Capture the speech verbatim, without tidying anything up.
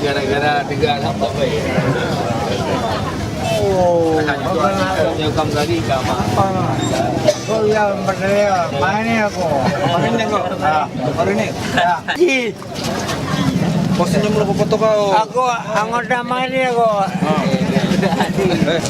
Gara-gara tiga sampah baik. Oh, bukan aku. Dia kamu lagi kamu. Aku yang bertanya, mana aku? Mana ni aku? Ah, mana ni? Ya. Bos senyum lu foto kau. Aku anggota mana aku? Eh.